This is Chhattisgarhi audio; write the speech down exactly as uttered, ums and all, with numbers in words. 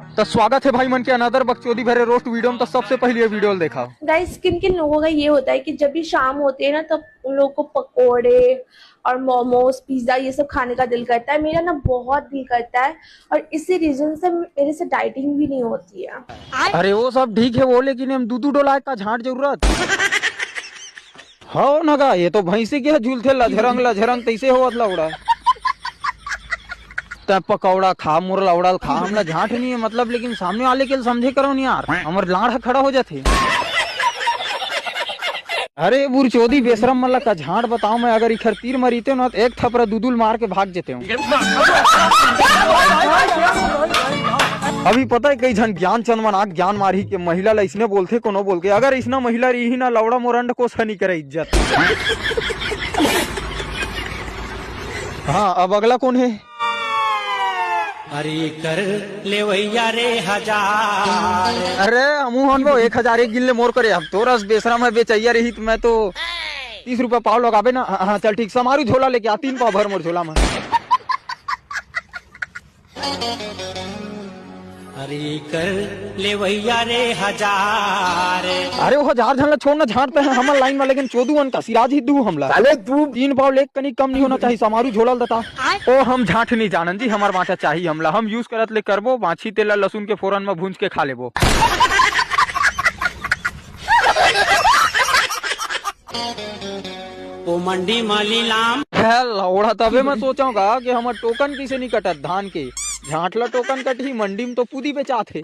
तो स्वागत है भाई मन के अनदर बकचोदी भरे रोस्ट वीडियो में। तो सबसे पहले ये वीडियो देखा। गाइस, किन किन लोगों का ये होता है कि जब भी शाम होती है ना, तब उन लोगों को पकोड़े और मोमोज, पिज्जा, ये सब खाने का दिल करता है। मेरा ना बहुत दिल करता है, और इसी रीजन से मेरे से डाइटिंग भी नहीं होती है। अरे वो सब ठीक है वो, लेकिन हम दू दू डोला का झांट जरूरत। हो न गा, ये तो भैंसी के झूलथे लझरंग लझरंग, तैसे होवत लौड़ा। तै पकौड़ा खा, मोर लौड़ा खा, हमला झांट नहीं है मतलब, लेकिन सामने वाले के समझे करो नहीं यार, हमर लाड़ ह खड़ा हो जाथे। अरे बुरचोदी बेशरम मन ला का झांट बताओ मैं, अगर इखर तीर मरीते ना तो एक थपरा दुदुल मार के भाग जेते हो। अभी पता है कई झन ज्ञान चंद मन आग ज्ञान मारही के महिला ला इसने बोलथे कोनो बोल के, अगर इसना महिला रही ना लौड़ा मोर अंड कोस ह नहीं करे इज्जत। हाँ, अब अगला कौन है? अरे कर लेवैया रे हजार। अरे हमू हन वो एक हजार एक गिन ले मोर करे। अब तोर अस बेशरम है बेचैया रही तो मैं तो तीस रुपया पाव लगाबे ना। हाँ, हाँ, चल ठीक, समारू झोला लेके आ, तीन पाव भर मोर झोला में। अरे कर लेवैया रे हजार। अरे वो हजार झन ला छोड़ ना, झांटते हैं हमर लाइन में, लेकिन चोदू मन का सिराज ही दू हमला। साले तू तीन पाव लेक कनी कम नहीं होना चाहिए, समारू झोला ल दता। ओ हम झांट नहीं जानन जी, हमार बांटा चाहिए हमला, हम यूज करत ले करबो, बाछी तेला लहसुन के फोरन में भूंज के खा लेबो। ओ मंडी म लीलाम। हे लौड़ा, तबे मैं सोचौं का कि हमर टोकन किसे नहीं कटत धान के। झांट ला टोकन कटही, मंडी में तो पुदी बेचात हे।